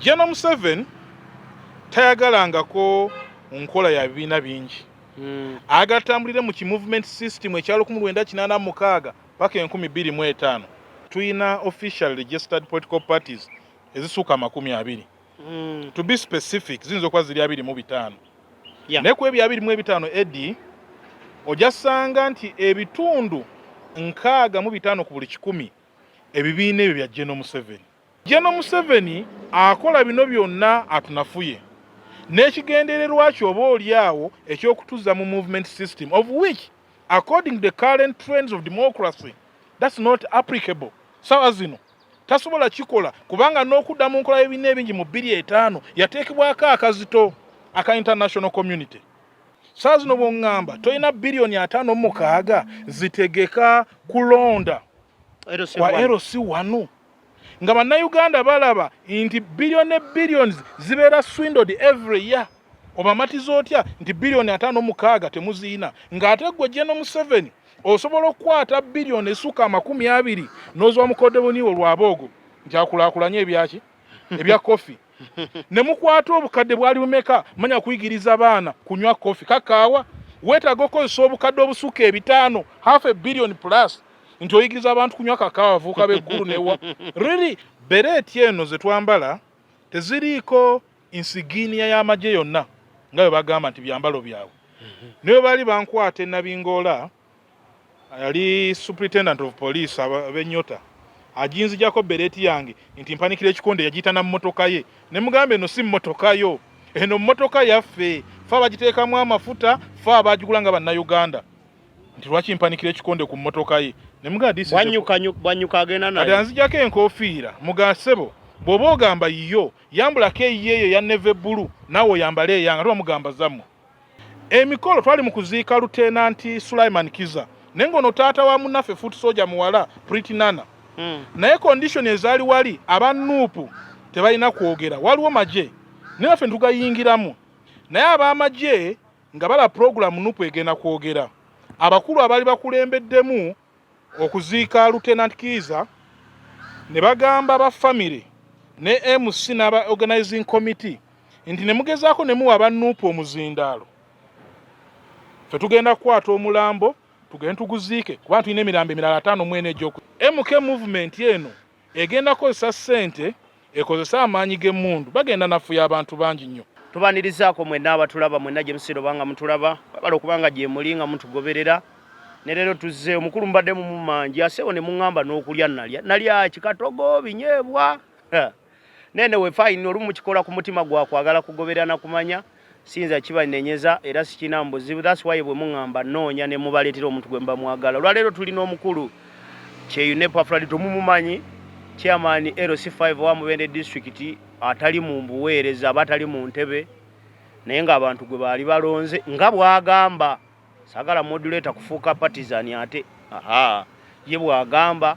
General Museveni tayagalangako nkola ya bibiina bingi. Agatambulire mu ki movement system ekya 1986 paka 2005. Tuyina official registered political parties ezisukka 20. To be specific, ziyinza okuba ziri 25. Naye ku ebyo 25, edi ojasanga nti ebitundu 65 ku buli 100 ebibiina ebyo bya General Museveni. General Museveni akola bino byonna atunafuye n'ekigendererwa kyo oba oli awo eky'okutuza mu movement system, of which, according to the current trends of democracy, that's not applicable. Sawa zino tasobola kikola, kubanga n'okudda mu nkola y'ebibiina ebingi mu 2005 yateekebwako akazito aka international community. Saa zino bw'oŋŋamba tolina biliyoni 56 zitegeka kulonda kwa LC 1, nga Bannayuganda balaba nti billion ne billions zibeera swindled every year, obamatiza otya nti biliyoni 56 temuziina, ng'ate gwe General Museveni osobola okukwata biliyoni esukka 20 n'oziwa mukodde buniwe lwaboogo nti akulaakulanye ebyaki ebya kofi, ne mukwata obukadde bwali bumeka manya kuyigiriza baana kunywa kofi kakaawa? Weetaaga okukozesa obukadde obusukka 500, half a billion plus, nti oyigiriza abantu kunywa kakaawa, abavubuka b'eggulu newa riri. Beret eno ze twambala teziriiko insignia y'amagye yonna nga bwe bagamba nti byambalo byabwe. Niwe baali bankwata enabingoola, yali superintendent of police ab'ennyota aginzijako beret yange nti mpanikira ekikonde, yagiyita na mmotoka ye. Ne mugamba, "Eno si mmotoka yo, eno mmotoka yaffe, fe abagiteekamu amafuta, fe abagigula nga Bannayuganda," nti lwaki mpanikira ekikonde ku mmotoka ye. Ne mugamba, "This is a-" Bwanyuka agenda Kati naye. Anzijako enkofiira, mugasebo bw'oba ogamba yiyo, yambulako eyiyo eyo ya navy blue, naawe oyambale eyange. Ate bamugamba zammwe. Emikolo twali mu kuziika Lieutenant Sulaiman Kiza, naye ng'ono taata wa munnaffe foot soldier muwala Pretty Nana. Naye condition ezaali wali, aba NUP tebalina kwogera, waliwo magye, naye naffe ntugayingiramu. Naye ab'amagye nga bala program, NUP egenda kwogera, abakulu abaali bakulembeddemu okuziika Lieutenant Kiza ne bagamba ba family ne MC n'aba organizing committee nti ne mugezaako ne muwa aba NUP omuzindaalo, ffe tugenda kukwata omulambo tugende tuguziike, kubanga tulina emirambo emirala 54 egyoku MK movement eno egenda kukozesa ssente, ekozesa amaanyi g'emmundu, bagenda nafuya abantu bangi nnyo. Tubanirizaako mwenna abatulaba, mwenna gye musiira obanga mutulaba, webala okubanga gye muli nga mutugoberera. Ne leero tuzze omukulu mbadde mumumanja asewo ne muŋŋamba n'okulya nalya nalya kikatogo binyeebwa. Nene we fine, olumu mukikola ku mutima gwa kwagala kugoberera na kumanya, siyinza kibanenyeza era sikina buzibu. That's why bwe muŋŋamba nnoonya ne mubaleetera omuntu gwe muba mwagala. Olwaleero tulina omukulu Kyeyune Epafrodito, mumumanyi, chairman LC5 wa Mubende District, atali mu buweereza aba atali mu ntebe, naye ng'abantu gwe baali balonze nga bw'agamba. Saagala moderator kufuuka partisan, ate aha ye bw'agamba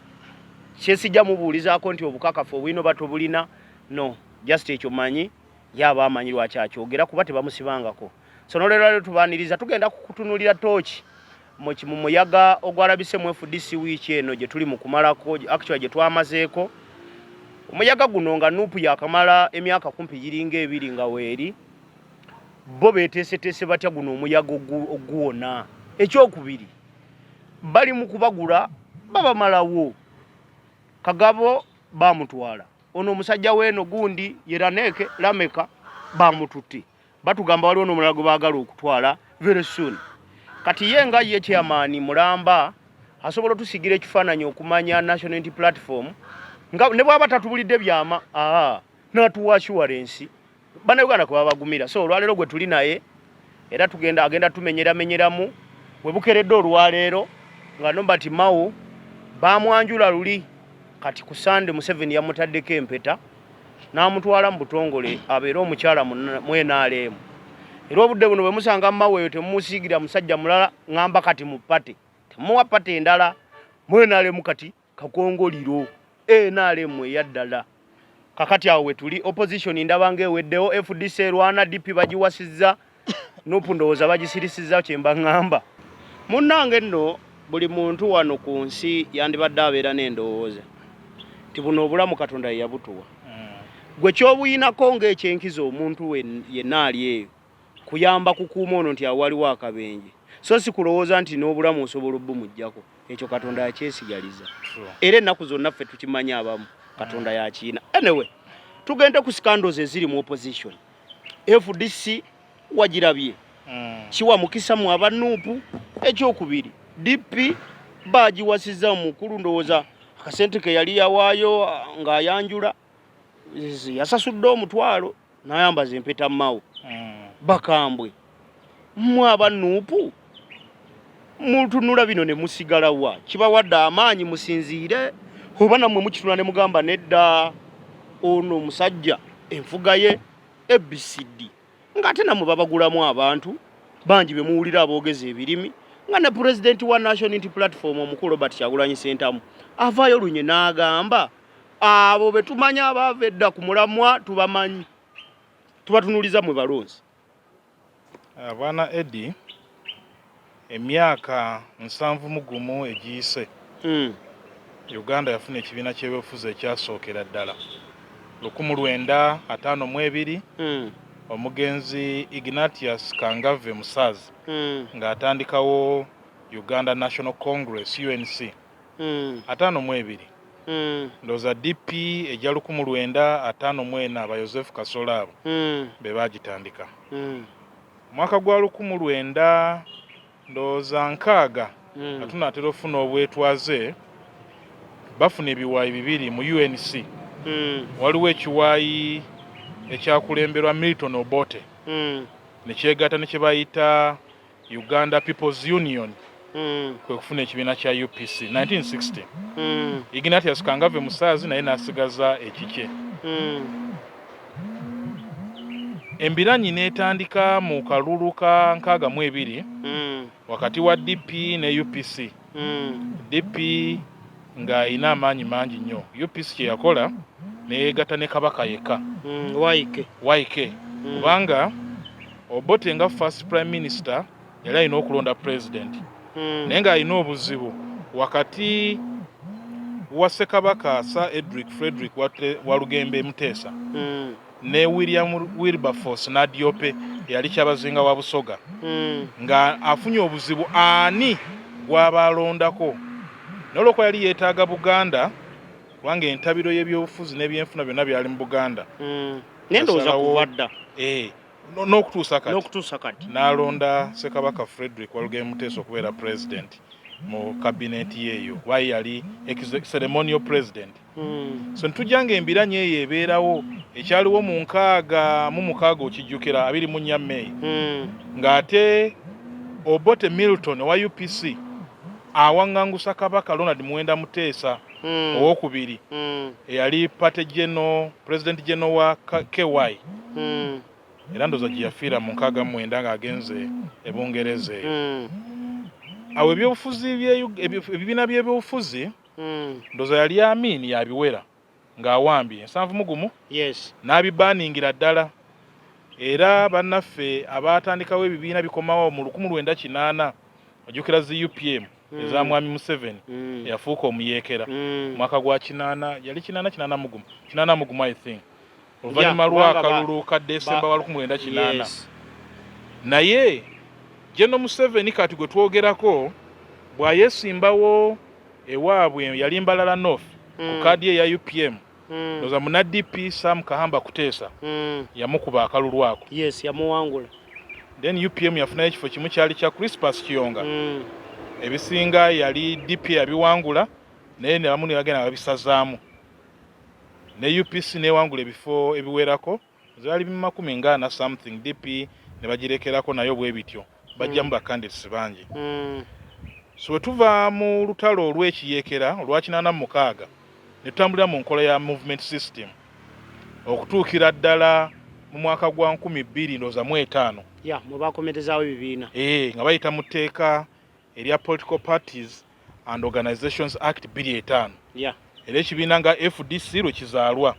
kyesijja mubuulizaako nti obukakafu obulina oba tobulina. No, just ekyo manyi ye aba amanyi lwaki akyogera, kuba tebamusibangako. So nolwaleero tubaaniriza, tugenda kukutunulira tooki mu muyaga ogwalabise mu FDC wiiki eno gye tuli mu kumalako, actually gye twamazeeko. Omuyaga guno nga NUP yakamala emyaka kumpi giringa 2 nga weeri, bo beeteeseteese batya guno omuyaga oguwona? Ekyokubiri, bali mu kubagula babamalawo. Kagabo bamutwala, ono omusajja weeno gundi yeraneke lameka bamututte, batugamba waliwo n'omulala gwe baagala okutwala very soon. Kati ye nga ye chairman mulamba asobola otusigira ekifaananyi okumanya National Unity Platform, nga ne bw'aba tatubulidde byama, aa n'atuwa assurance Bannayuganda kwe babagumira. So olwaleero gwe tuli naye era tugenda agenda tumenyeramenyeramu bwe bukeredde olwaleero nga Norbert Mao bamwanjula luli. Kati ku Sande Museveni yamutaddeko empeta n'amutwala mu butongole abeere omukyala mu NRM. Era obudde buno bwe musanga Mao eyo, temumusiigira musajja mulala, ŋŋamba kati mu party temuwa party endala, mu NRM kati kakongoliro NRM eyaddala. Kakati awo we tuli, opposition ndaba ng'eweddewo, FDC erwana, DP bagiwasizza, NUP ndowooza bagisirisizza. Kyemba ŋŋamba munnange nno, buli muntu wano ku nsi yandibadde abeera n'endowooza nti buno obulamu Katonda ye yabutuwa. Gwe ky'obuyinako ng'ekyenkizo omuntu yenna ali eyo kuyamba kukuuma ono nti awo waliwo akabenje, so si kulowooza nti n'obulamu osobola obumuggyako. Ekyo Katonda yakyesigaliza, era ennaku zonna ffe tukimanyi abamu Katonda yakiina. Anyway, tugende ku scandals eziri mu opposition. FDC wagirabye, kiwa mukisa mu aba NUP. Ekyokubiri, DP bagiwasiza omukulu, ndowooza akasente ke yali yawaayo ng'ayanjula yasasudde 10,000 n'ayambaza empeta mawo. Bakambwe mmwe aba NUP, mutunula bino ne musigalawa? Kibawadde amaanyi musinziire, oba nammwe mukitunula ne mugamba nedda, ono omusajja enfuga ye ABCD, ng'ate nammwe babagulamu abantu bangi be muwulira aboogeza ebirimi, nga ne pulezidenti wa National Unity Platform omukulu Robert Kyagulanyi Ssentamu avaayo lunye n'agamba abo be tumanyi abaava edda ku mulamwa tubamanyi, tubatunuliza mwe balonzi. Abaana Edi, emyaka 71 egiyise, Uganda yafuna ekibiina ky'ebyobufuzi ekyasookera ddala 1952, omugenzi Ignatius Kangave Musaazi ng'atandikawo Uganda National Congress, UNC. 52. Ndowooza DP ejja 1954, ba Yosefu Kasolo abo be baagitandika. Mwaka gwa 1900 ndowooza 60, nga tunaatera okufuna obwetwaze, bafuna ebiwaayi bibiri mu UNC. Waliwo ekiwaayi ekyakulemberwa Milton Obote, ne kyegatta ne kye bayita Uganda People's Union, kwe kufuna ekibiina kya UPC 1960. Ignatius Kangave Musaazi naye n'asigaza ekikye. Embiranyi n'etandika mu kalulu ka 62 wakati wa DP ne UPC. DP ng'ayina amaanyi mangi nnyo. UPC kye yakola neyegatta ne Kabaka yekka. Waike. YK. Kubanga Obote nga first prime minister yali alina okulonda president, naye ng'alina obuzibu wakati wa Ssekabaka Sir Edric Frederick Walugembe Muteesa ne William Wilberforce Nadiope eyali kyabazinga wa Busoga, nga afunye obuzibu ani gw'aba alondako. Naye olwokuba yali yeetaaga Buganda, kubanga entabiro y'ebyobufuzi n'ebyenfuna byonna byali mu Buganda, Naye ndowooza kuva dda. N'okutuusa kati. N'okutuusa kati. N'alonda Ssekabaka Frederick Walugembe Muteesa okubeera president mu kabineti yeeyo, kuba ye yali ceremonial president. So ntujja nga embiranyi eyo ebeerawo ekyaliwo mu 66, okijjukira 24 May, ng'ate Obote Milton owa UPC awaŋŋangusa Kabaka Ronald Muwenda Muteesa owokubiri, eyali party general, president general wa KY, era ndowooza gye yafiira mu 69 ng'agenze e Bungereza eyo. Awo ebyobufuzi, ebibiina by'ebyobufuzi, ndowooza yali Amin yabiwera ng'awambye 71, n'abibaningira ddala. Era bannaffe abaatandikawo ebibiina bikomawo mu 1980, ojjukira zi UPM eza Mwami Museveni, eyafuuka omuyeekera, mwaka gwa 80, yali 80, 81, 81 I think, oluvannyuma lw'akalulu ka Desemba wa 1980. Naye General Museveni kati gwe twogerako bw'ayesimbawo ewaabwe yali Mbalala North ku kaadi ye ya UPM, ndowooza muna DP Sam Kahamba Kuteesa yamukuba akalulu ako. Yes, yamuwangula. Then UPM yafunayo ekifo kimu, kyali kya Crispus Kiyonga. Ebisinga yali DP yabiwangula, naye ne bamu ne bagenda babisazaamu, ne UPC newangula ebifo ebiwerako, zaali 40 something, DP ne bagirekerako nayo bwe bityo bajjamu ba candidates bangi. So bwe tuva mu lutalo olw'ekiyeekera olwa 86 ne tutambulira mu nkola ya movement system okutuukira ddala mu mwaka gwa 2000 ndowooza mu etaano. Ya, mwe bakomerezaawo ebibiina. Ee, nga bayita mu tteeka erya Political Parties and Organizations Act 2005. Era ekibiina nga FDC lwe kizaalwa.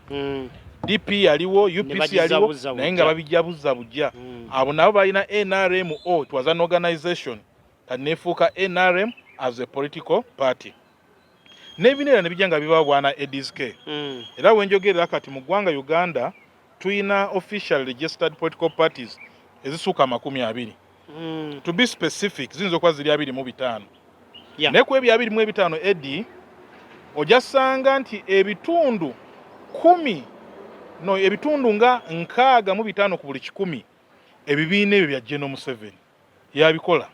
DP yaliwo, UPC yaliwo, naye nga babijjabuza bujja. Abo nabo balina NRMO, it was an organization, kati nefuuka NRM as a political party. N'ebibiina era ne bijja nga bibaawo, bwana Eddy K. Era wenjogerera kati, mu ggwanga Uganda tuyina official registered political parties ezisukka 20. To be specific, ziyinza okuba ziri 25. Naye ku ebyo 25, Eddy, ojja sanga nti ebitundu 10, no, ebitundu nga 65 ku buli 100, ebibiina ebyo bya General Museveni yabikola.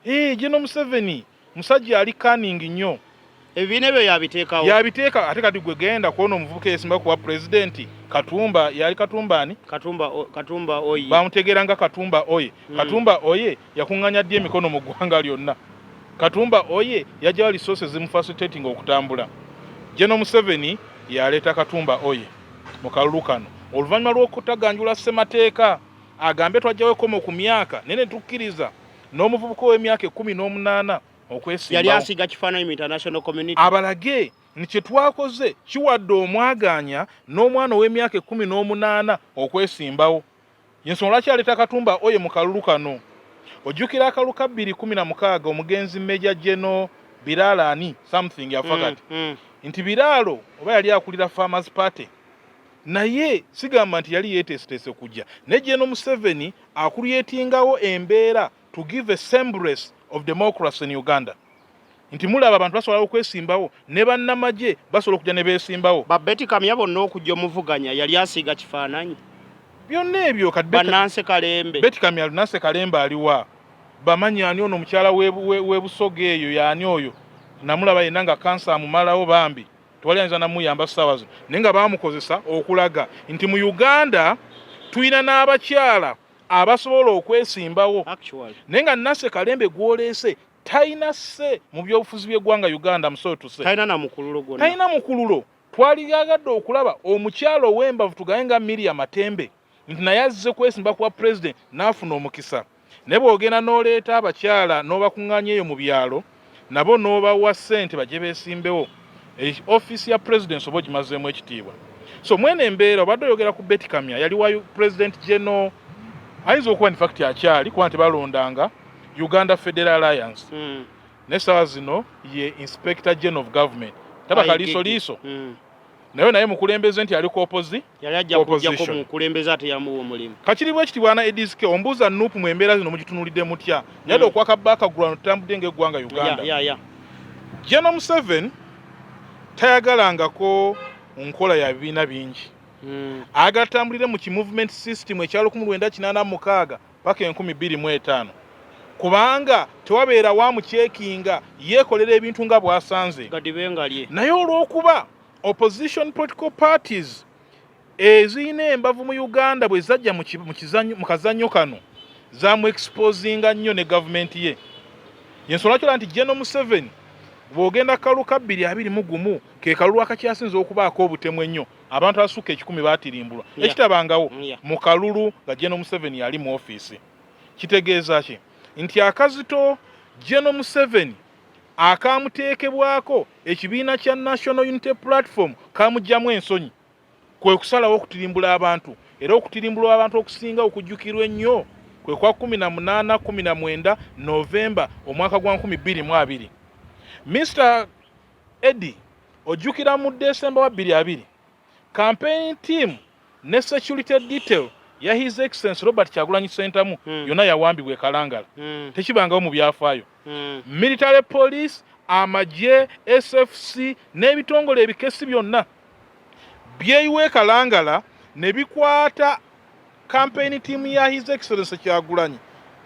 Eh, General Museveni musajja ali cunning nnyo. Ebibiina ebyo yabiteekawo. Yabiteeka. Ate kati gwe genda kuona omuvubuka yesimba kuba pulezidenti, Katumba, yali Katumba ani? Katumba, Katumba Oye. Bamutegeera nga Katumba Oye. Katumba Oye yakuŋŋanya ddi emikono mu ggwanga lyonna? Katumba Oye yajjawo resources zimufacilitating okutambula. General Museveni yaleeta Katumba Oye mu kalulu kano oluvannyuma lw'okutaganjula ssemateeka agambe twajjawo ekkomo ku myaka, naye ne tukkiriza n'omuvubuka ow'emyaka 18 Yali okwesimbawo. Asiga kifaananyi mu international community. Abalage nti kye twakoze kiwadde omwaganya n'omwana ow'emyaka 18 okwesimbawo. Yensonga lwaki aleeta Katumba Oye mu kalulu kano. Ojjukira akalulu ka 2016, omugenzi Major General Biraalo ani something yafa. Kati nti Biraalo oba yali akulira Farmers Party, naye sigamba nti yali yeeteeseteese kujja, naye General Museveni acreatingawo embeera to give a semblance of democracy in Uganda, nti mulaba abantu basobola okwesimbawo, ne bannamagye basobola okujja ne beesimbawo. Ba Beti Kamya bonna okujja omuvuganya, yali asiiga kifaananyi. Byonna ebyo kati Bannanse Kalembe. Beti Kamya, Nanse Kalembe aliwa? Bamanyi ani ono omukyala w'ebusoga eyo, yaani oyo namulaba yenna nga kansa amumalawo, bambi tewali ayinza namuyamba ssaawa zino, naye nga bamukozesa okulaga nti mu Uganda tulina n'abakyala abasobola okwesimbawo. Actually. Naye nga Nanse Kalembe gwoleese talina sse mu byobufuzi by'eggwanga Uganda, musootuse. Talina na mukululo gwonna. Talina mukululo. Twaliyagadde okulaba omukyala ow'embavu, tugaye nga Miria Matembe, nti naye azze kwesimba kuba president n'afuna omukisa. Naye bw'ogenda n'oleeta abakyala n'obakuŋŋaanya eyo mu byalo, nabo n'obawa ssente bajje beesimbewo, ofiisi ya president oba ogimazeemu ekitiibwa. So mwene embeera obadde oyogera ku Beti Kamya, yali wa President General, ayinza okuba in fact akyali, kuba nti balondanga Uganda Federal Alliance. Naye saawa zino ye Inspector General of Government, taba kaliiso liiso. Naye mukulembeze nti ali ku yali ajja kujjako opposition. Mukulembeze ate yamuwa omulimu. Kakiri bwe kiti, bwana Eddy K, ombuuza NUP mu embeera zino mugitunulidde mutya? Nyadde okwaka background, tutambudde ng'eggwanga Uganda. General Museveni tayagalangako nkola ya bibiina bingi. Ayagala tutambulire mu kimovement system ekya 1986 paka 2005, kubanga tewabeera wamucheckinga, yeekolera ebintu nga bw'asanze. Gadibe lye. Naye olw'okuba opposition political parties ezirina embavu mu Uganda bwe zajja mu kazannyo kano, zamu exposinga nnyo ne gavumenti ye. Yensonga kyola nti General Museveni bw'ogenda kalulu ka 2021, ke kalulu akakyasinza okubaako obutemu ennyo, abantu abasukka 100 baatirimbulwa, ekitabangawo mu kalulu nga General Museveni yali mu ofiisi. Kitegeeza ki? Nti akazito General Museveni akamuteekebwako ekibiina kya National Unity Platform kamugyamu ensonyi, kwe kusalawo okutirimbula abantu. Era okutirimbula abantu okusinga okujjukirwa ennyo kwe kwa 18 19 Novemba omwaka gwa 2020. Mr Eddy, ojjukira mu Desemba wa 2020, campaign team ne security detail ya His Excellence Robert Kyagulanyi Sentamu yonna yawambibwa e Kalangala. Tekibangawo mu byafaayo. Military police, amagye, SFC n'ebitongole ebikesi byonna byeyiwa e Kalangala ne bikwata campaign team ya His Excellence Kyagulanyi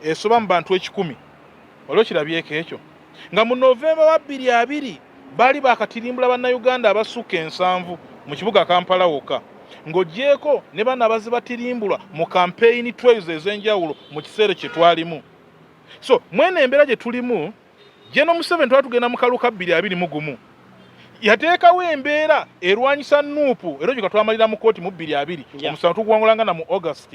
esoba mu bantu 100. Waliwo kirabyeko ekyo nga mu Novemba wa 2020 baali bakatirimbula Bannayuganda abasukka 70 mu kibuga Kampala wokka, ng'ogyeko ne bano abaze batirimbulwa mu campaign trails ez'enjawulo mu kiseera kye twalimu. So mwene embeera gye tulimu, General Museveni twali tugenda mu kalulu ka 2021, yateekawo embeera erwanyisa NUP, era ogyo twamalira mu kooti mu 2020. Omusango tuguwangulanga na mu August,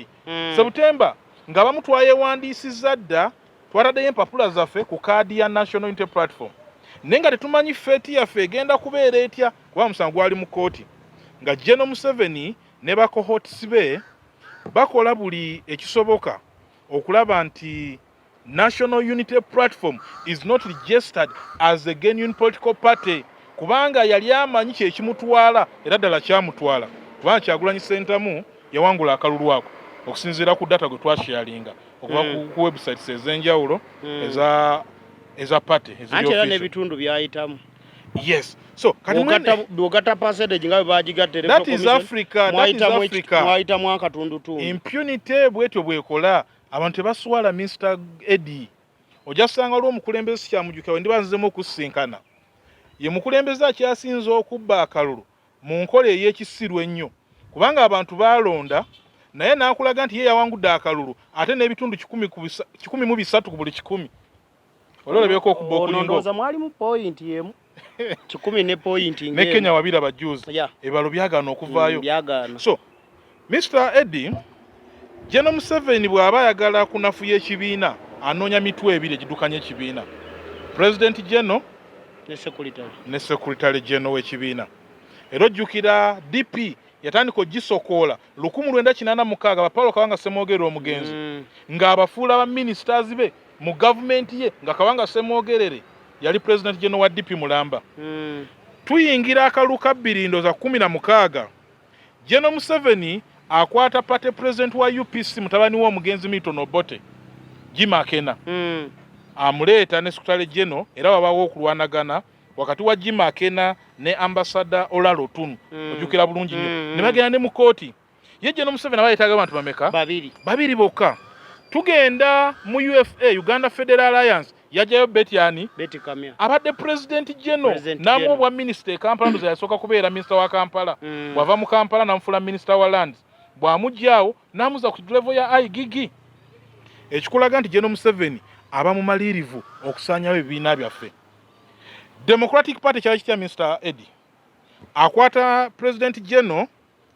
September, ng'abamu twayewandiisizza dda, twataddeyo empapula zaffe ku kaadi ya National Unity Platform, naye nga tetumanyi fate yaffe egenda kubeera etya, kuba musango gwali mu kooti, nga General Museveni ne bacohorts be bakola buli ekisoboka okulaba nti National Unity Platform is not registered as a genuine political party. Kubanga yali amanyi kyekimutwala, era ddala kyamutwala, kubanga Kyagulanyi Sentamu yawangula akalulu ako okusinziira ku data gwe twasharinga okuva ku websites ez'enjawulo eza party eziri Anti era official. N'ebitundu byayitamu. Yes, so kati Bw'ogatta percentage nga bwe bagigatta That is Africa, that is Africa. Mwayitamu akatundutundu. Impunity bwetyo bwekola, abantu tebaswala. Mr Eddie, ojja sanga waliwo omukulembeze, sikyamujjukira, we ndiba nzizemu okusinkana, ye mukulembeze akyasinze okubba akalulu mu nkola ey'ekisiru ennyo, kubanga abantu baalonda naye n'akulaga nti ye yawangudde akalulu ate n'ebitundu 103 ku buli 100. Oli olabyeko okubba Ono okulinga ndowooza mwalimu point emu 100 ne point ne ng'emu. Kenya wabira bajuzi ebibalo byagaana okuvaayo. Byagaana. So Mr Eddie, General Museveni bw'aba ayagala kunafuya ekibiina, anoonya mitwe ebiri egiddukanya ekibiina: president general ne secretary. Ne secretary general w'ekibiina. Era ojjukira DP yatandika ogisokoola 1986, ba Paulo Kawanga Ssemwogerere omugenzi ng'abafuula ba ministers be mu gavumenti ye, nga Kawanga Ssemwogerere yali president general wa DP mulamba. Tuyingira akalulu ka bbiri ndooza 16, General Museveni akwata party president wa UPC, mutabani w'omugenzi Milton Obote, Jim Akena, amuleeta ne secretary general, era wabawo okulwanagana wakati wa Jim Akena ne Ambassador Olara Otunnu. Ojjukira bulungi nnyo. Ne bagenda ne mu kooti. Ye General Museveni aba yeetaaga abantu bameka? Babiri. Babiri bokka. Tugenda mu UFA, Uganda Federal Alliance, yajjayo Betty ani? Betty Kamya. Abadde president general. President Namuwa General. obwa minisita e Kampala. Ndoza yasooka kubeera minisita wa Kampala. Bw'ava mu Kampala namufuula minisita wa lands, bw'amuggyaawo n'amuza ku level ya IGG, ekikulaga nti General Museveni aba mumalirivu okusaanyawo ebibiina byaffe. Democratic Party kyali kitya, Mr Eddie? Akwata president general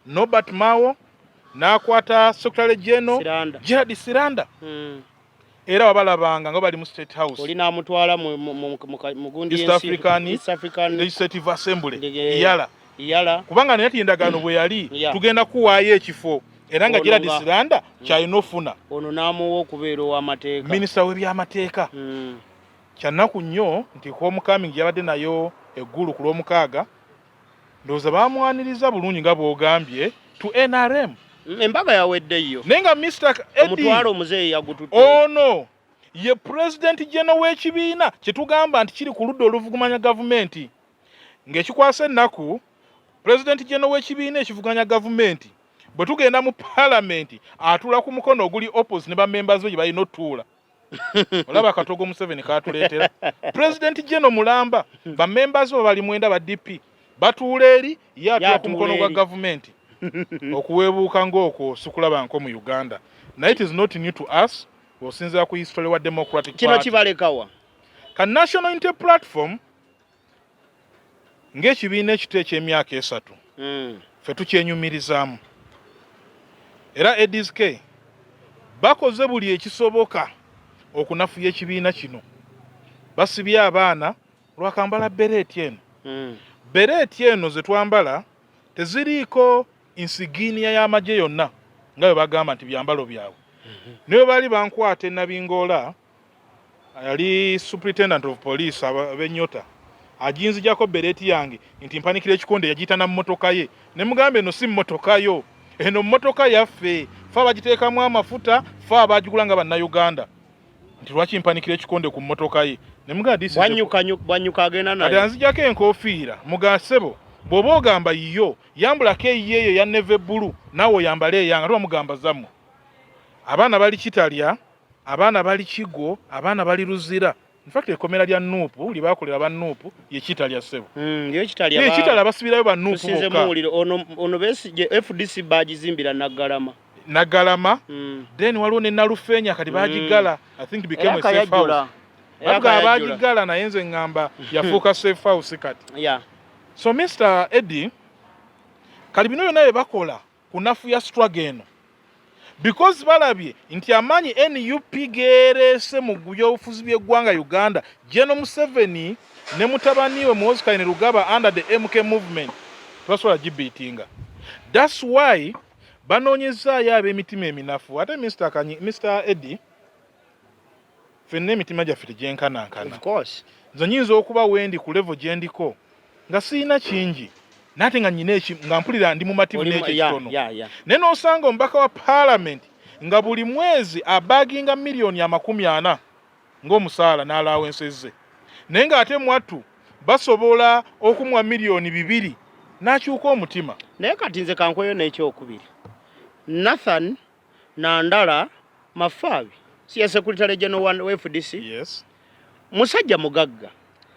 Norbert Mao, n'akwata secretary general Siranda. Gerald Siranda. Era wabalabanga nga bali mu State House. Oli n'amutwala mu gundi East y'ensi- African East African Legislative Assembly. EALA. EALA, kubanga naye ti endagaano bwe yali tugenda kuwaayo ekifo, era nga Ono Gerald Siranda kyalina ofuna. Ono n'amuwa okubeera ow'amateeka. Minisita w'ebyamateeka. Kyannaku nnyo nti homecoming yabadde nayo eggulu ku Lwomukaaga, ndowooza bamwaniriza bulungi nga bw'ogambye to NRM. Embaga yawedde yo. Naye nga Mr Eddie, Omutwalo omuzeeyi yagututte. Ono ye president general w'ekibiina kyetugamba nti kiri ku ludda oluvugumanya gavumenti. Ng'ekikwasa ennaku, president general w'ekibiina ekivuganya gavumenti, bwe tugenda mu paalamenti atuula ku mukono oguli opposite ne bamembers be gye balina otuula. Olaba akatogo Museveni katuleetera? President general mulamba, bamembers bo bali 9 ba DP batuula eri, ye atuula ku mukono gwa eri. gavumenti. Okuweebuuka ng'okwo sikulaba nko mu Uganda, naye it is not new to us osinziira ku history wa Democratic Kino Party. Kibalekawa? Ka National Unity Platform ng'ekibiina ekito eky'emyaka 3, ffe tukyenyumirizaamu. Era ADSK bakoze buli ekisoboka okunafuya ekibiina kino. Basibye abaana lwakambala bereeti eno. Bereeti eno ze twambala teziriiko insignia y'amagye yonna nga bwe bagamba nti byambalo byabwe. Naye baali bankwata enabingoola, yali superintendent of police ab'ennyota, aginzijako bereeti yange nti mpanikira ekikonde, yagiyita na mmotoka ye. Ne mugamba, "Eno si mmotoka yo, eno mmotoka yaffe, fe abagiteekamu amafuta, fe abagigula nga Bannayuganda," nti lwaki mpanikira ekikonde ku mmotoka ye. Ne mugamba, "This is a Bwanyuka agenda Kati naye. Anzijako enkofiira, mugasebo bw'oba ogamba yiyo, yambulako eyiyo eyo ya navy blue, naawe oyambale eyange. Ate bamugamba zammwe. Abaana bali Kitalya, abaana bali Kigo, abaana bali Luzira. Infact ekomera lya NUP lyebakolera ba NUP ye Kitalya, ssebo. Yo Kitalya. Ye Kitalya, basibirayo ba NUP Tusinze bokka. Muwulire ono Besigye, FDC bagizimbira Naggalama. Naggalama. Then waliwo ne Nalufeenya, kati bagigala. I think became a safe house. Bavuga bagigala, naye nze ŋŋamba yafuuka safe house kati. So Mr Eddie, kali bino byonna bye bakola kunafuya struggle eno because balabye nti amaanyi NUP geereese mu byobufuzi by'eggwanga Uganda, General Museveni ne mutabani we Muhoozi Kainerugaba under the MK movement tebasobola gibiitinga. That's why banoonyezaayo ab'emitima eminafu. Ate Mr. Kanyi, Mr Eddie, ffenna emitima gyaffe tegyenkanankana. Of course. Nze nyinza okuba wendi ku level gye ndiko Nga sirina kingi, naate nga nyina eki nga mpulira ndi mumativu Oli n'ekyo ekitono. Naye n'osanga omubaka wa paalamenti nga buli mwezi abaginga miliyoni 40 ng'omusaala n'allowance ze, naye ng'ate mwattu basobola okumuwa miliyoni 2 n'akyuka omutima. Naye kati nze kankweyo n'ekyokubiri. Nathan Nandala Mafaabi si ya secretary general wa FDC? Yes. Musajja mugagga.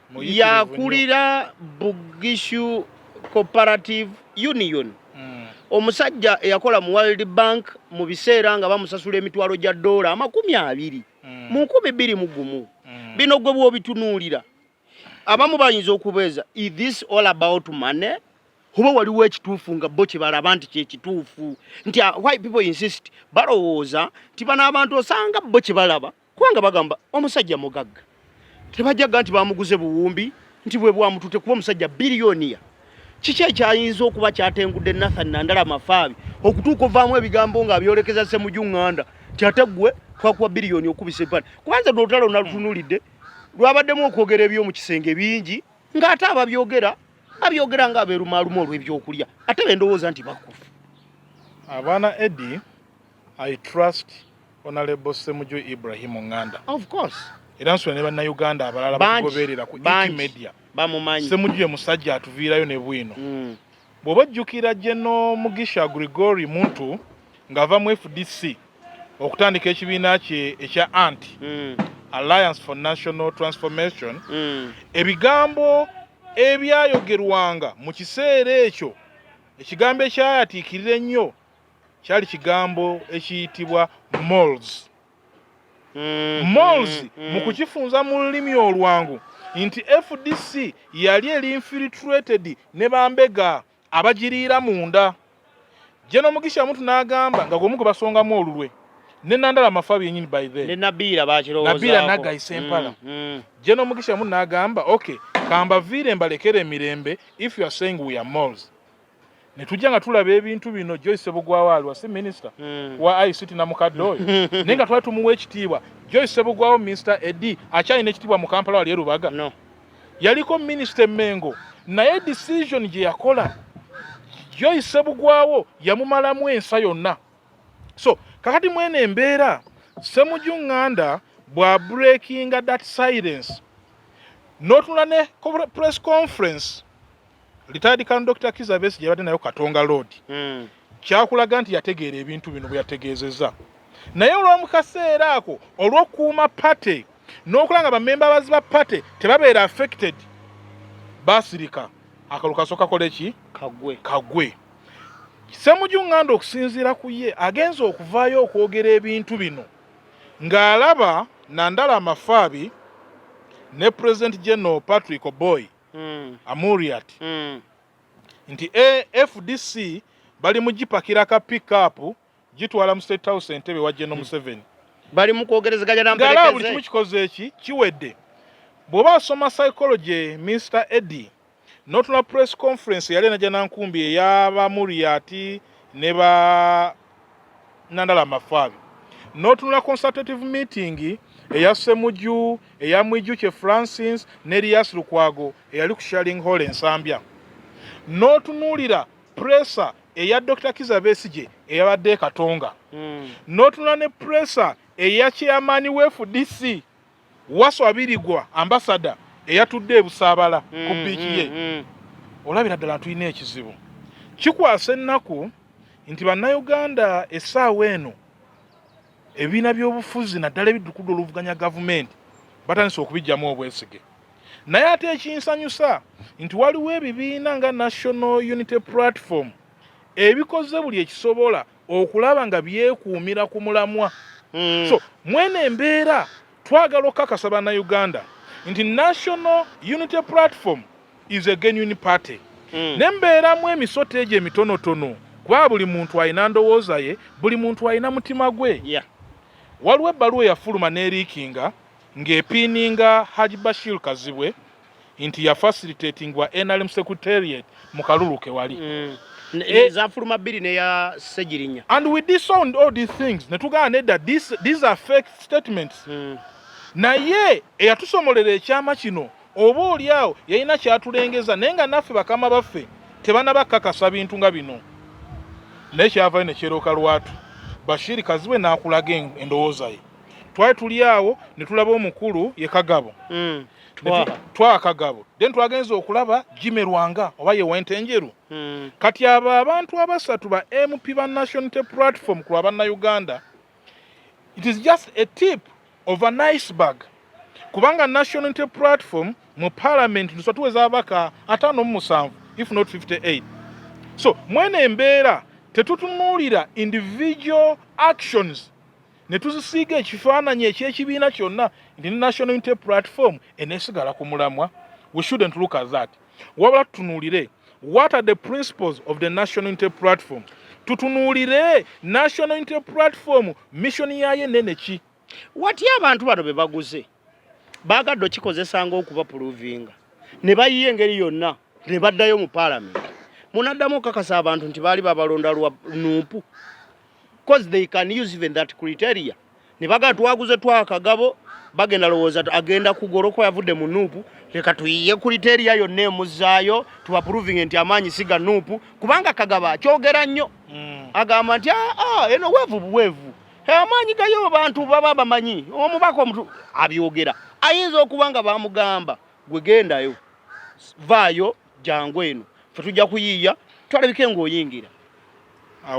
Muyitirivu nnyo. Yakulira Bugishu Cooperative Union. Omusajja eyakola mu World Bank mu biseera nga bamusasula emitwalo gya dola 20 mu 2001. Bino gwe bw'obitunuulira, abamu bayinza okubeeza, is this all about money, oba waliwo ekituufu nga bo kye balaba nti kyekituufu, nti why people insist? Balowooza nti bano abantu osanga bo kye balaba, kubanga bagamba omusajja mugagga, tebajjaga nti bamuguze buwumbi, nti bwe bwamutute kuba omusajja billionaire. Kiki ekyayinza okuba kyatengudde Nathan Nandala Mafaabi okutuuka ovaamu ebigambo ng'abyolekeza Semuju Nganda nti ate gwe twakuwa biliyoni okubisa ebbali? Kubanza luno olutalo nalutunuulidde lwabaddemu okwogera eby'omu kisenge bingi, ng'ate ababyogera babyogera nga abeerumaaluma olw'ebyokulya, ate bendowooza nti bakufu. Abaana Eddie, I trust Honorable Semuju Ibrahim Nganda. Of course. Era nsula ne Bannayuganda abalala Bangi, batugoberera ku bangi Media. Bamumanyi. Semuju ye musajja atuviirayo ne bwino. Bw'oba ojjukira General Mugisha Gregory Muntu ng'ava mu FDC okutandika ekibiina kye ekya ANT, Alliance for National Transformation, ebigambo ebyayogerwanga mu kiseera ekyo, ekigambo ekyayatiikirira ennyo kyali kigambo ekiyitibwa moles. Moles mu kukifunza mu lulimi olwangu nti FDC yali eri infiltrated ne bambega abagiriira munda. General Mugisha Muntu n'agamba nga gwomu gwe basongamu olulwe ne Nandala Mafabi yenyini by then. Ne Nabiira bakirowoozaako. Nabiira Naggayi Sempala. General Mugisha Muntu n'agamba, "Okay, kambaviire mbalekere emirembe if you are saying we are moles." Ne tujja nga tulaba ebintu bino. Joyce Sebugwawo aliwa? Si minisita wa ICT na mukadde oyo? Naye nga twali tumuwa ekitiibwa. Joyce Sebugwawo, Mr Edi, akyalina ekitiibwa mu Kampala wali e Rubaga? No. Yaliko minisita Emengo, naye decision gye yakola Joyce Sebugwawo yamumalamu ensa yonna. So kakati mwene embeera, Semuju Nganda bwa breakinga that silence, n'otunula ne press conference retired Colonel Dr Kiza Besigye yabadde nayo Katonga Road, kyakulaga nti yategeera ebintu bino bwe yategeezezza. Naye olw'omu kaseera ako, olw'okukuuma party n'okulaba nga bamemba bazi ba party tebabeera affected, baasirika. Akalulu kasooka kakola eki? Kagwe. Kagwe. Semuju Nganda, okusinziira ku ye, agenza okuvaayo okwogera ebintu bino ng'alaba Nandala Amafaabi ne President General Patrick Oboi Amuriat nti FDC bali mu gipakira ka pickup gitwala mu State House Entebe wa General Museveni. Bali mu kwogerezeganya na ng'alaba buli kimu mperekeze. Kikoze eki? Kiwedde. Bw'oba asoma psychology, Mr Eddie, n'otula press conference yali enajja nankumbi ey'abamuriat ne ba Nandala Mafaabi, n'otunula consultative meeting eya Semuju, eya Mwijukye Francis ne Erias Lukwago eyali ku Sharing Hall Ensambya, n'otunuulira presser eya Dr Kiza Besigye eyabadde e Katonga, n'otunula ne presser eya chairman wa FDC Waswa Birigwa ambassador eyatudde e Busaabala ku biiki ye, olabira ddala tulina ekizibu. Kikwasa ennaku nti Bannayuganda essaawa eno ebibiina by'obufuzi, naddala ebiddukudde oluvuganya gavumenti, batandise okubijjamu obwesige. Naye ate ekinsanyusa nti waliwo ebibiina nga National Unity Platform ebikoze buli ekisobola okulaba nga byekuumira ku mulamwa. So mwene embeera twagala okukakasa Bannayuganda nti National Unity Platform is a genuine party. Ne mbeeramu emisota egyo emitonotono, kuba buli muntu alina ndowooza ye, buli muntu alina mutima gwe. Waliwo ebbaluwa eyafuluma n'eriikinga ng'epiininga Haji Bashir Kazibwe nti yafacilitatingwa NRM secretariat mu kalulu ke wali. Zafuluma bbiri, neya Segirinya. And we disowned all these things ne tugamba nedda, these are fake statements. Naye eyatusomolera ekyama kino Oba oli awo yalina kyatulengeza, naye nga naffe bakama baffe tebanabakakasa bintu nga bino. Naye kyavayo ne kyeroka lwatu. Bashir Kazibwe n'akulaga endowooza ye. Twali tuli awo ne tulaba omukulu ye Kagabo. Twaha Kagabo. Then twagenze okulaba Jimmy Lwanga oba ye w'Ente Enjeru. Kati abo abantu abasatu ba MP ba National Unity Platform ku lwa Bannayuganda, it is just a tip of an iceberg. Kubanga National Unity Platform mu parliament ntusa tuweza ababaka 57, if not 58. So mwene embeera tetutunuulira individual actions ne tuzisiiga ekifaananyi eky'ekibiina kyonna nti National Unity Platform eneesigala ku mulamwa. We shouldn't look at that. Wabula tutunuulire what are the principles of the National Unity Platform. Tutunuulire National Unity Platform mission yayo ennene ki. Watya abantu bano be baguze baagadde okikozesa ng'okubaprovinga ne bayiya engeri yonna ne baddayo mu paalamenti, munaddamu okukakasa abantu nti baali babalonda lwa NUP? Cause they can use even that criteria ne bagaa twaguze twakagabo, bagenda lowooza agenda kugoloka yavudde mu NUP, leka tuyiye criteria yonna emuzaayo tubaprovinge nti amaanyi si ga NUP, kubanga Kagabo akyogera nnyo. Agamba nti aa eno weevu buweevu, amaanyi gayo bantu baba bamanyi omubaka omutu abyogera. Ayinza okuba nga bamugamba, gwe gendayo, vaayo, jangu eno, fe tujja kuyiiya twalabike ng'oyingira.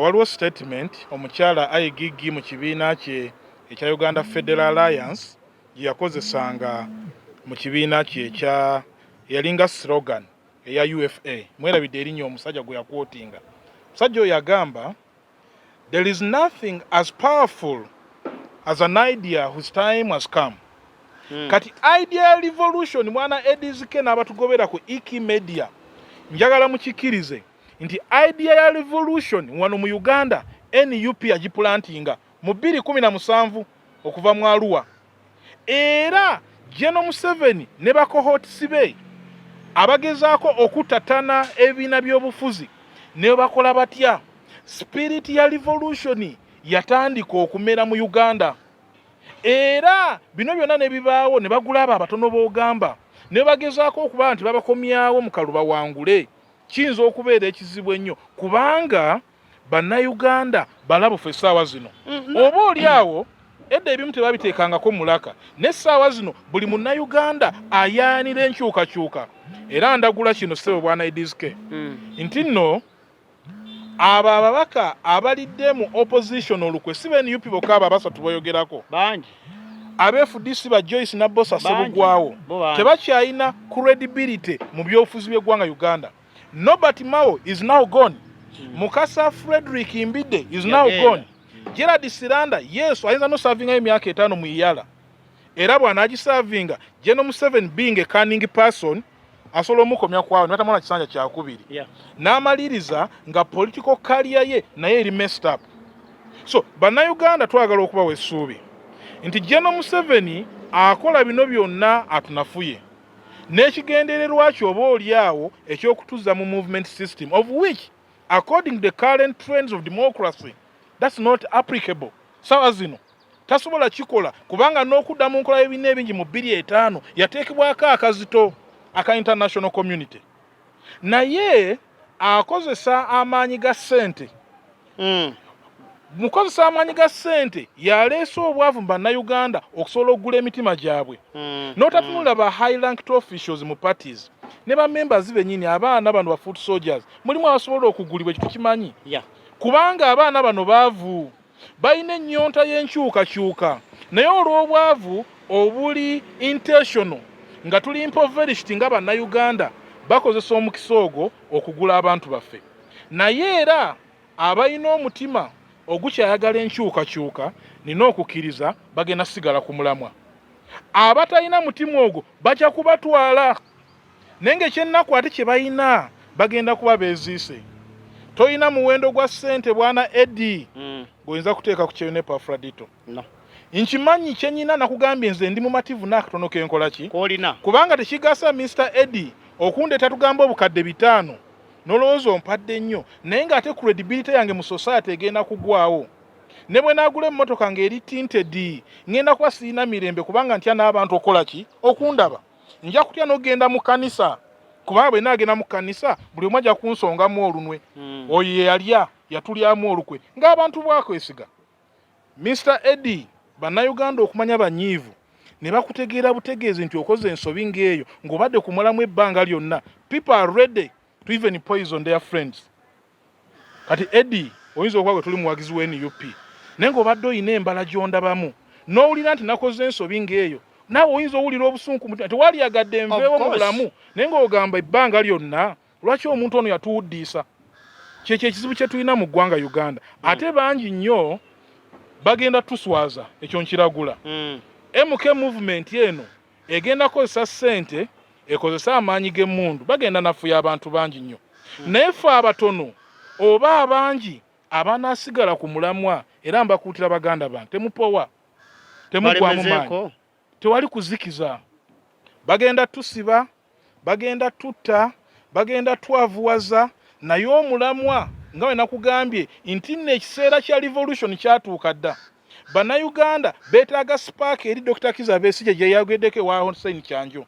Waliwo statement omukyala IGG mu kibiina kye ekya Uganda Federal Alliance gye yakozesanga mu kibiina kye ekya yalinga slogan eya UFA. Mwerabidde erinnya omusajja gwe yaquotinga. Omusajja oyo yagamba, "There is nothing as powerful as an idea whose time has come." Kati idea revolution, mwana Edizike n'abatugobera ku Iki Media, njagala mukikirize nti idea ya revolution wano mu Uganda NUP yagiplantinga mu 2017 okuva mu Arua. Era General Museveni ne bacohorts be abagezaako okutatana ebibiina by'obufuzi ne bakola batya, spirit ya revolution yatandika okumera mu Uganda. Era bino byonna ne bibaawo ne bagula abo abatono b'ogamba ne bagezaako okuba nti babakomyawo mu kalulu bawangule. Kiyinza okubeera ekizibu ennyo kubanga Bannayuganda balabufu essaawa zino. Oba oli awo edda ebimu tebabiteekangako mulaka, n'essaawa zino buli Munnayuganda ayaanira enkyukakyuka. Era ndagula kino, ssebo bwana Ediske, nti nno abo ababaka abalidde mu opposition olukwe si ba NUP bokka. Abo abasatu boyogerako bangi. Aba FDC ba Joyce Nabosa Bangi. Sebugwawo Bo bangi. tebakyalina credibility mu byobufuzi by'eggwanga Uganda. Norbert Mao is now gone. Mukasa Frederick Mbidde is now Yagenda. gone. Gerald Siranda, yes, ayinza noservingayo emyaka 5 mu EALA. Era bw'anaagiservinga, General Museveni being a cunning person asobola omukomya kwawo ne batamala kisanja kyakubiri n'amaliriza nga political career ye naye eri messed up. So Bannayuganda twagala okubawa essuubi nti General Museveni akola bino byonna atunafuye n'ekigendererwa kye oba oli awo eky'okutuzza mu movement system, of which according to the current trends of democracy that's not applicable. Sawa zino tasobola kikola kubanga n'okudda mu nkola y'ebiina ebingi mu 2005 yateekebwako akazito aka international community. Naye akozesa amaanyi ga ssente. Mukozesa amaanyi ga ssente yaleese obwavu mu Bannayuganda okusobola okugula emitima gyabwe. N'otatunula ba high ranked officials mu parties ne ba members bennyini, abaana bano ba foot soldiers mulimu abasobola okugulibwa, ekyo tukimanyi. Kubanga abaana bano baavu, balina ennyonta y'enkyukakyuka, naye olw'obwavu obuli intentional nga tuli impoverished nga Bannayuganda, bakozesa omukisa ogwo okugula abantu baffe. Naye era abalina omutima ogukyayagala enkyukakyuka, nina okukkiriza bagenda sigala ku mulamwa. Abatalina mutima ogwo bajja kubatwala, naye ngaekyennaku ate kye balina bagenda kuba beeziise. Toyina muwendo gwa ssente, bwana Edi, ng'oyinza kuteeka ku Kyeyune Epafrodito. No. Nkimanyi kyenyina, nakugambye nze ndi mumativu n'akatono kenkola ki Koolina. Kubanga tekigasa, Mr Edi, okundeeta tugamba obukadde 500 n'olowooza ompadde nnyo, naye ng'ate credibility yange mu society egenda kugwawo. Ne bwe naagula emmotoka ng'eri tinted, ngenda kuba sirina mirembe kubanga ntya n'abantu okukola ki okundaba. Nja kutya n'okugenda mu kkanisa, kubanga bwe naagenda mu kkanisa buli omu ajja kunsongamu olunwe. Oyo ye yalya yatulyamu olukwe ng'abantu bwakwesiga. Mr Eddie, Bannayuganda okumanya banyiivu ne bakutegeera butegeezi nti okoze ensobi ng'eyo ng'obadde ku mulamu ebbanga lyonna. People are ready to even poison their friends. Kati Eddie, oyinza okuba gwe tuli muwagizi wa NUP, naye ng'obadde olina embala gy'ondabamu n'owulira nti nakoze ensobi ng'eyo, naawe oyinza owulira obusungu mutima, tewaliyagadde nveewo mu bulamu, naye ng'ogamba ebbanga lyonna lwaki omuntu ono yatuwuddiisa. Kyekyo ekizibu kye tulina mu ggwanga Uganda. Ate bangi nnyo bagenda tuswaza, ekyo nkiragula. MK movement eno egenda kukozesa ssente, ekozesa amaanyi g'emmundu, bagenda nafuya abantu bangi nnyo. Naye ffe abatono oba abangi abanaasigala ku mulamwa, era mbakuutira baganda bange, temupowa, temuggwamu maanyi, tewali kuzikiza. Bagenda tusiba, bagenda tutta, bagenda twavuwaza, naye omulamwa nga bwe nakugambye nti nno ekiseera kya revolution kyatuuka dda. Bannayuganda beetaaga spark eri Dr. Kizza Besigye gye yayogeddeko ewa Hussein Kyanjo,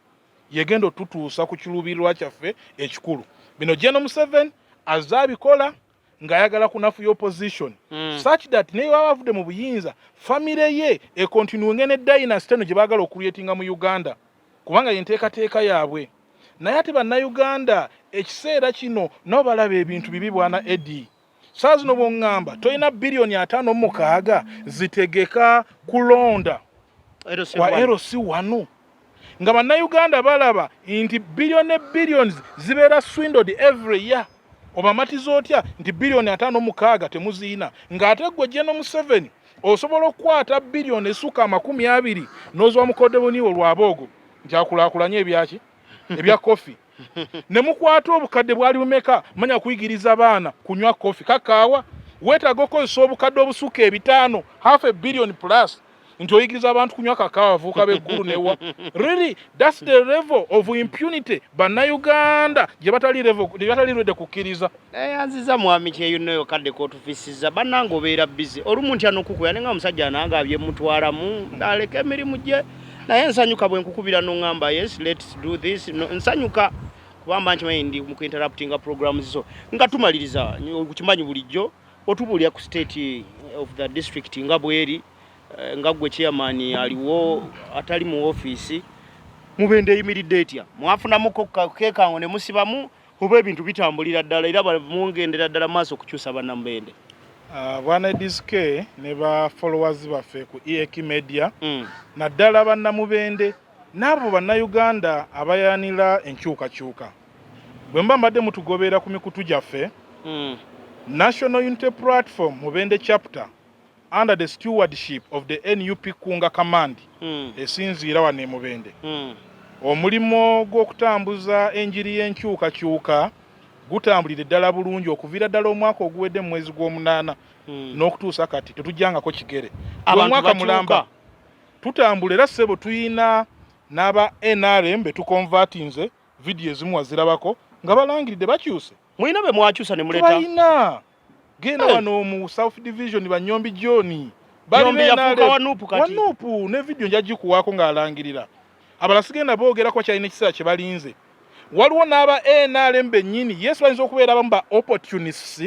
yegenda otutuusa ku kiruubirirwa kyaffe ekikulu. Bino General Museveni azze abikola ng'ayagala kunafuya opposition, such that naye baba bavudde mu buyinza, famire ye econtinuinge ne dynasty eno gye baagala okucreatinga mu Uganda, kubanga yenteekateeka yaabwe. Naye ate Bannayuganda ekiseera kino nabo balaba ebintu bibi. Bwana Eddie, saa zino bw'oŋŋamba tolina 56 biliyoni zitegeka kulonda kwa LC 1, nga Bannayuganda balaba nti billion ne billions zibeera swindled every year, obamatiza otya nti 56 biliyoni temuziina, ng'ate gwe General Museveni osobola okukwata 20 billion n'oziwa mukodeboniwo lwaboogo nti akulaakulanye ebyaki ebya kofi, ne mukwata obukadde bwali bumeka manya kuyigiriza baana kunywa kofi kakaawa? Weetaaga okukozesa obukadde obusukka ebitaano, half a billion plus, nti oyigiriza abantu kunywa kakaawa, abavubuka b'eggulu newa. Really, that's the level of impunity Bannayuganda gye batali ready kukkiriza. Yanziza mwami Kyeyunoyo kadde kotufisiza. Bannange, obeera busy olumu ntya nokukubira, naye nga omusajja nange abyemutwalamu aleka emirimu gye, naye nsanyuka bwe nkukubira noŋŋamba, "Yes, let's do this." No, nsanyuka kubamba nkimanyi ndi mu kuinterruptinga programs zo. Nga tumaliriza, okimanyi bulijjo otubuulira ku state of the district nga bweri, nga gwe chairman aliwo atali mu ofiisi. Mubende eyimiridde etya? Mwafunamuko kekango ne musibamu oba ebintu bitambulira ddala era mungendera ddala maaso okukyusa Bannamubende? Bwana Disk ne ba followers baffe ku EAK Media, naddala Bannamubende n'abo Bannayuganda abayanira enkyukakyuka, bwe muba mbadde mutugoberera ku mikutu gyaffe, National Unity Platform Mubende chapter under the stewardship of the NUP Kunga Command esinziira wano e Mubende, omulimu gw'okutambuza enjiri y'enkyukakyuka gutambulira ddala bulungi okuviira ddala omwaka oguwedde mu mwezi gw'omunaana n'okutuusa kati tetujjangako kigere. Omwaka mulamba tutambula era ssebo tuyina n'aba NRM be tuconvertinze, vidiyo ezimu wazirabako nga balangiridde bakyuse. Mulina be mwakyusa ne muleeta? Tubalina, genda wano mu South Division, Banyombi John. Yafuuka wa NUP kati. Wa NUP, ne vidiyo nja gikuwaako ng'alangirira. Abalala sigenda boogerako, kyalina ekiseera kye balinze. Waliwo n'aba NRM bennyini, yes, bayinza okubeera abamu ba opportunists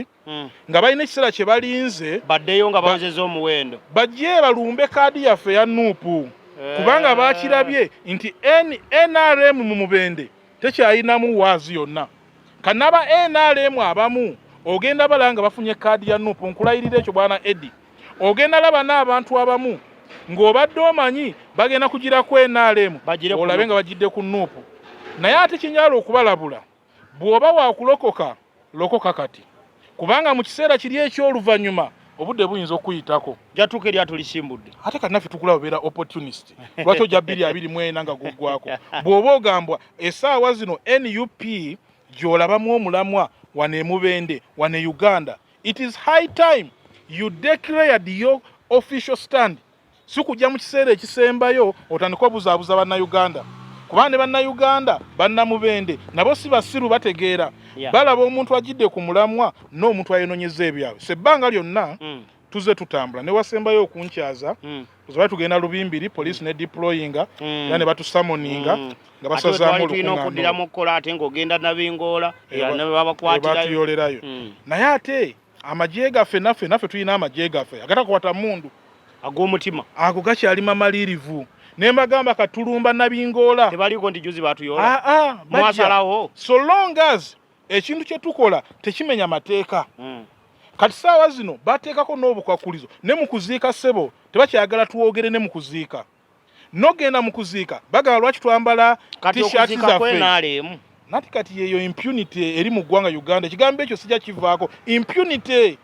nga balina ekiseera kye balinze baddeyo nga bawezezza omuwendo, bajje balumbe kaadi yaffe ya NUP, kubanga bakirabye nti NRM mu Mubende tekyayinamu waazi yonna. Kanaba NRM abamu ogenda bala nga bafunye kaadi ya NUP. Nkulayirira ekyo, bwana Eddie, ogenda laba n'abantu abamu ng'obadde omanyi bagenda kugira ku NRM, olabe nga bagidde ku NUP. Naye ate kinjala okubalabula, bw'oba wakulokoka, lokoka kati, kubanga mu kiseera kiri eky'oluvannyuma obudde buyinza okuyitako. Jatuuka eryato lisimbudde. Ate kati naffe tukulaba obeera opportunist. Lwaki ojja 2024 nga guggwako? Bw'oba ogambwa essaawa zino NUP gy'olabamu omulamwa wano emubende, wano e Uganda, it is high time you declared your official stand, si kujja mu kiseera ekisembayo otandika obuzaabuza Bannayuganda, kubanga ne Bannayuganda Bannamubende nabo si basiru, bategeera. Balaba omuntu agidde ku mulamwa n'omuntu ayenonyeza ebyabwe. So ebbanga lyonna. Tuze tutambula ne wasembayo okunkyaza. Tuzaba tugenda Lubimbiri, police ne deployinga era ne batusummoninga nga basazaamu. Tulina okuddiramu okukola ate ng'ogenda Nabingoola ne babakwatirayo. Batuyolerayo. Naye ate amagye gaffe, naffe tulina amagye gaffe agatakwata mundu. Ag'omutima. Ago gakyali mamalirivu, ne mbagamba katulumba Nabingoola. Tebaliko nti juzi batuyoola. Aa. Mwasalawo. So long as ekintu kye tukola tekimenya mateeka. Kati saawa zino bateekako n'obukwakulizo ne mu kuziika, ssebo, tebakyagala twogere ne mu kuziika. Nogenda mu kuziika bagamba lwaki twambala kati t-shirt okuziika zaffe. Kwenaalemu. Nati kati yeyo impunity eri mu ggwanga Uganda. Ekigambo ekyo sijja kivaako, impunity,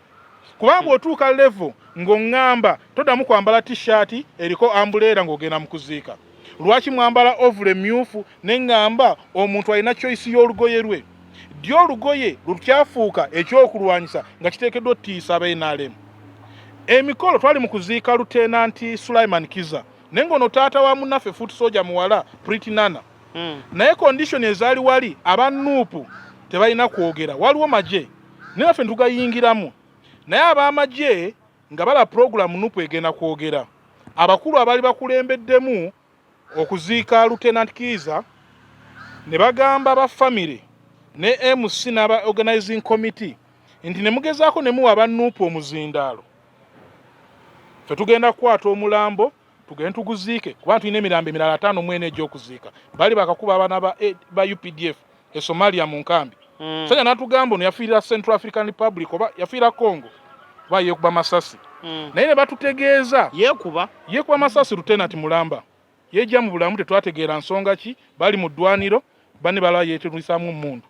kubanga bw'otuuka level ng'oŋŋamba toddamu kwambala t-shirt eriko umbrella ng'ogenda mu kuziika, lwaki mwambala overall emyufu? Ne ŋŋamba omuntu alina choice y'olugoye lwe. Ddi olugoye lukyafuuka ekyokulwanyisa nga kiteekeddwa otiisa aba NRM? Emikolo twali mu kuziika Lieutenant Sulaiman Kiza, naye ng'ono taata wa munnaffe foot soldier muwala Pretty Nana. Naye condition ezaali wali, aba NUP tebalina kwogera, waliwo magye, naye naffe ntugayingiramu. Naye ab'amagye nga bala program, NUP egenda kwogera. Abakulu abaali bakulembeddemu okuziika Lieutenant Kiiza ne bagamba ba family ne MC n'aba organizing committee nti ne mugezaako ne muwa aba NUP omuzindaalo, ffe tugenda kukwata omulambo tugende tuguziike, kubanga tulina emirambo emirala 54 egy'okuziika. Bali bakakuba abaana ba UPDF e Somalia mu nkambi. Sajja n'atugamba ono yafiirira Central African Republic oba yafiira Congo oba yeekuba masasi. Naye ne batutegeeza yeekuba. Yeekuba masasi, Lieutenant Mulamba yejja mu bulamu, tetwategeera nsonga ki. Bali mu ddwaniro, banne balaba yeetulisaamu omundu,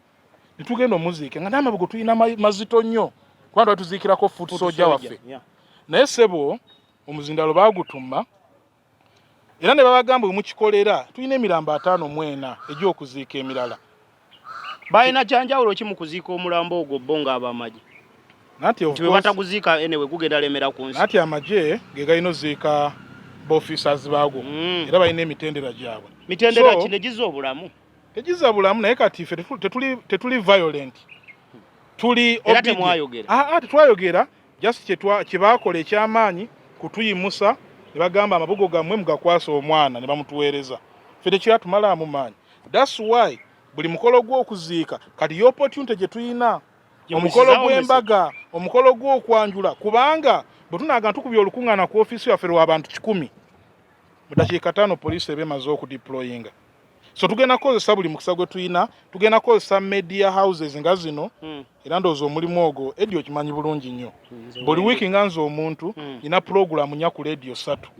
netugenda omuziike nga n'amabugo tulina mazito nnyo, kubanga twali tuziikirako foot soldier waffe. Naye ssebo, omuzindalo baagutuma era ne babagamba, bwe mukikolera tulina emirambo 54 egy'okuziika emirala. Balina kyanjawulo ki mu kuziika omulambo ogwo bo ng'abamagye? Nati nti bwe bataguziika anyway gugenda lemera ku nsi. Nati amagye ge galina oziika baofficers baago. Era balina emitendera gyabwe. Mitendera ki negiza obulamu? Tegiza bulamu, naye kati ffe tetuli violent, tuli Era obedient. Temwayogera? Ah, ah, tetwayogera. Just kye baakola ekyamaanyi kutuyimusa ne bagamba amabugo gammwe mugakwasa omwana, ne bamutuweereza. Ffe tekyatumalaamu maanyi. That's why buli mukolo gw'okuziika kati ye opportunity gye tulina, omukolo Gye gw'embaga, omukolo gw'okwanjula, kubanga bwe tunaaga tukubye olukuŋŋaana ku ofiisi yaffe lw'abantu 100, mu dakiika 5 poliisi eba emaze okudeployinga. So tugenda kukozesa buli mukisa gwe tulina, tugenda kukozesa media houses nga zino. Era ndowooza omulimu ogwo edi okimanyi bulungi nnyo. Nze Buli wiiki nga nze omuntu nina pulogulaamu nnya ku leediyo ssatu,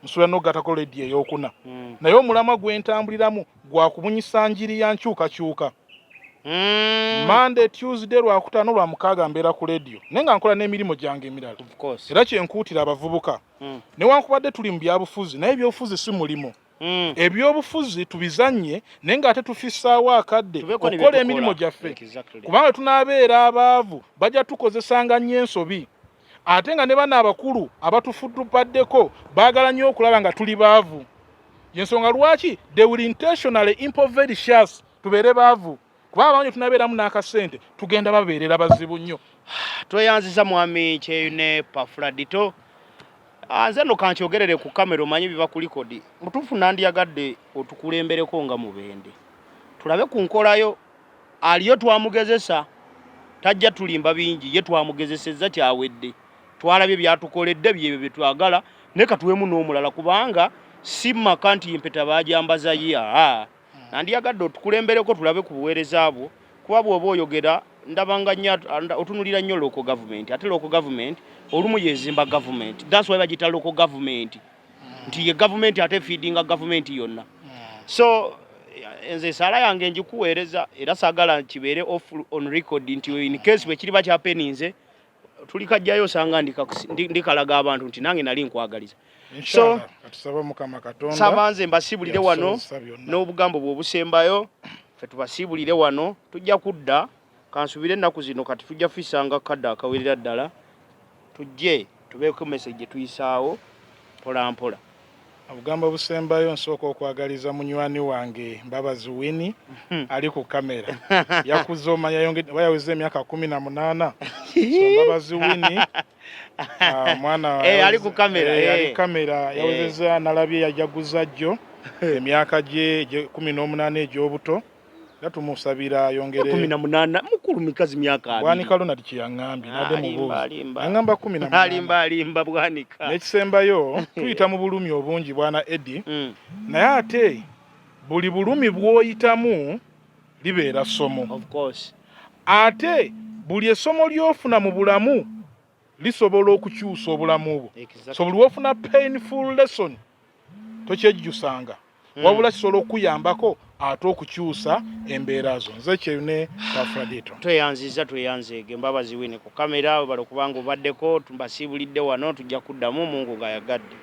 nsobola n'okugatako leediyo eyokuna. Naye omulamwa gwe ntambuliramu gwa kubunyisa njiri ya nkyukakyuka. Monday, Tuesday, Lwakutaano, Lwamukaaga mbeera ku leediyo, naye nga nkola n'emirimu gyange emirala. Of course. Era kyenkuutira abavubuka, newankubadde tuli mu byabufuzi, naye ebyobufuzi si mulimu. Ebyobufuzi tubizanye, naye ng'ate tufissaawo akadde Tubeeko ne okukola bye emirimu tukola. gyaffe. Kubanga tunaabeera abaavu, bajja tukozesanga nnyo ensobi, ate nga ne bano abakulu abatufudubaddeko baagala nnyo okulaba nga tuli baavu. Yensonga lwaki they will intentionally impoverish us, tubeere baavu, kuba abangi tunabeeramu n'akasente tugenda babeerera bazibu nnyo. Tweyanziza mwami Kyeyune Pafuladito. Ah, nze nno kankyogerere ku kamera, omanyi biba ku record. Mutuufu, nandyagadde otukulembereko nga Mubende, tulabe ku nkolayo aliyo. Twamugezesa, tajja tulimba bingi, ye twamugezesezza kyawedde, twalabye byatukoledde, byebyo byetwagala, naye katuwemu n'omulala, kubanga si maka nti empeta bajambaza ye. Aa, nandyagadde otukulembereko tulabe ku buweereza bwo, kuba bw'oba oyogera ndabanga nnyo otunulira nnyo local government, ate local government olumu yezimba government. That's why bagiyita local government, nti ye government ate feedinga government yonna. So nze esaala yange njikuweereza, era saagala kibeere off on record nti in case bwe kiriba kyapeninze tulikajjayo, osanga ndikalaga abantu nti nange nali nkwagaliza. So Inshallah, katusaba Mukama Katonda saba nze mbasiibulire wano. Yatusobozesa byonna. N'obugambo bwe obusembayo, ffe tubasiibulire wano, tujja kudda kansubire ennaku zino. Kati tujja fisanga kadde akawerera ddala, tujje tubeeko message gye tuyisaawo mpola mpola. Obugambo obusembayo, nsooka okwagaliza munywani wange Mbabazi Wini ali ku kamera. Yakuze omanya, oba yaweza emyaka 18. So Mbabazi Winnie, ah, omwana Eh, ali ku kamera, eh, ali eh. ku kamera yawezezza, nalabye yajaguza jjo emyaka gye 18 egy'obuto, era tumusabira ayongere. 18, mukulu mikazi myaka 20. Bwanika Ronald kyeyaŋŋambye nadde Alimba, mubuuzi alimba. yaŋŋamba 18. Alimba, alimba Bwanika. N'ekisembayo, tuyita mu bulumi obungi, bwana Eddy, naye ate buli bulumi bw'oyitamu libeera ssomo. Of course. Ate buli essomo ly'ofuna mu bulamu lisobola okukyusa obulamu bwo. So buli wofuna painful lesson tokyejjusanga, wabula kisobola okukuyambako ate okukyusa embeera zo. Nze Kyeyune Pafradito. Tweyanziza, tweyanzeege. Mbabazi Winnie ku kamera, webale okubanga obaddeko. Tumbasiibulidde wano, tujja kuddamu Mungu ng'ayagadde.